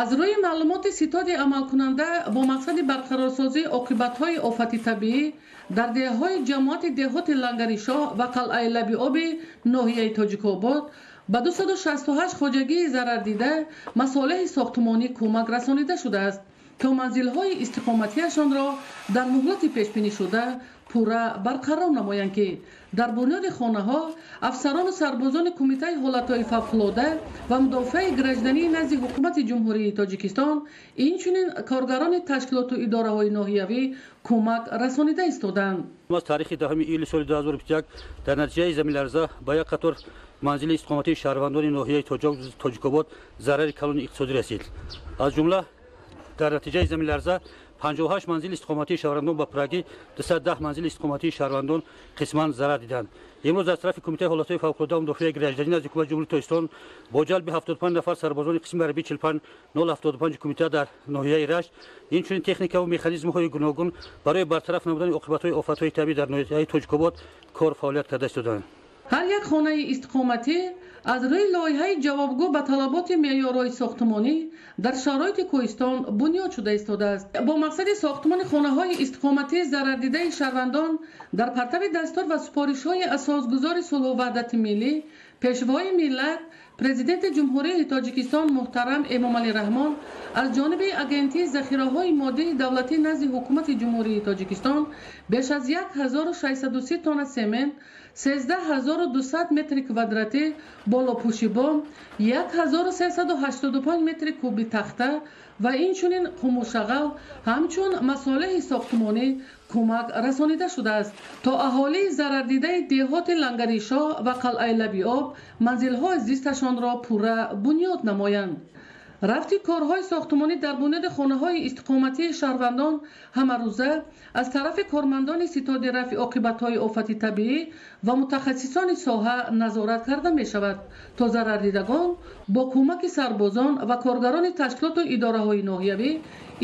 Аз рӯи маълумоти ситоди амалкунанда, бо мақсади барқарорсозии оқибатҳои офати табиӣ дар деҳаҳои ҷамоати деҳоти Лангаришоҳ ва Қалъаи Лаби Оби ноҳияи Тоҷикобод ба 268 хоҷагии зарардида масолеҳи сохтмонӣ кӯмак расонида шудааст, то манзилҳои истиқоматиашонро дар муҳлати пешбинишуда пурра барқарор намоянд, ки дар бунёди хонаҳо афсарону сарбозони Кумитаи ҳолатҳои фавқулода ва мудофиаи граждании назди Ҳукумати Ҷумҳурии Тоҷикистон, инчунин коргарони ташкилоту идораҳои ноҳиявӣ кӯмак расонида истоданд. Аз таърихи 10 июли соли 2021 дар натиҷаи заминларза ба як қатор манзили истиқоматии шаҳрвандони ноҳияи Тоҷикобод зарари калони иқтисодӣ расид. Аз ҷумла дар натиҷаи заминларза 58 манзили истиқоматии шаҳрвандон ба пуррагӣ, 210 манзили истиқоматии шаҳрвандон қисман зарар диданд. Имрӯз аз тарафи Кумитаи ҳолатҳои фавқулода ва мудофиаи гражданӣ назди Ҳукумати Ҷумҳурии Тоҷикистон бо ҷалби 75 нафар сарбозони қисми ҳарбии 45075 кумита дар ноҳияи Рашт, инчунин техникаву механизмҳои гуногун барои бартараф намудани оқибатҳои офатҳои табиӣ дар ноҳияи Тоҷикобод кор фаъолият карда истодаанд. Ҳар як хонаи истиқоматӣ аз рӯи лоиҳаи ҷавобгӯ ба талаботи меъёрҳои сохтмонӣ дар шароити кӯҳистон бунёд шуда истодааст. Бо мақсади сохтмони хонаҳои истиқоматии зарардидаи шаҳрвандон дар партави дастур ва супоришҳои асосгузори сулҳу ваҳдати миллӣ, Пешвои миллат, Президенти Ҷумҳурии Тоҷикистон муҳтарам Эмомалӣ Раҳмон, аз ҷониби Агентии захираҳои моддии давлатӣ назди Ҳукумати Ҷумҳурии Тоҷикистон беш аз 1630 тонна семент, 13 200 метри квадратӣ болопӯшибом, 1385 метри куби тахта ва инчунин қумушағал ҳамчун масолеҳи сохтмонӣ кӯмак расонида шудааст, то аҳолии зарардидаи деҳоти Лангаришоҳ ва Қалъаи Лаби Об манзилҳои зисташонро пурра бунёд намоянд. Рафти корҳои сохтмонӣ дар бунёди хонаҳои истиқоматии шаҳрвандон ҳамарӯза аз тарафи кормандони ситоди рафъи оқибатҳои офати табиӣ ва мутахассисони соҳа назорат карда мешавад, то зарардидагон бо кӯмаки сарбозон ва коргарони ташкилоту идораҳои ноҳиявӣ,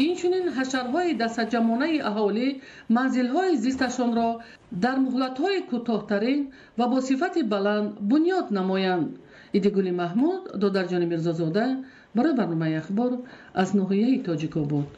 инчунин ҳашарҳои дастаҷамъонаи аҳолӣ манзилҳои зисташонро дар муҳлатҳои кӯтоҳтарин ва бо сифати баланд бунёд намоянд. Идигули Маҳмуд, Додарҷони Мирзозода барои барномаи «Ахбор» аз ноҳияи Тоҷикобод.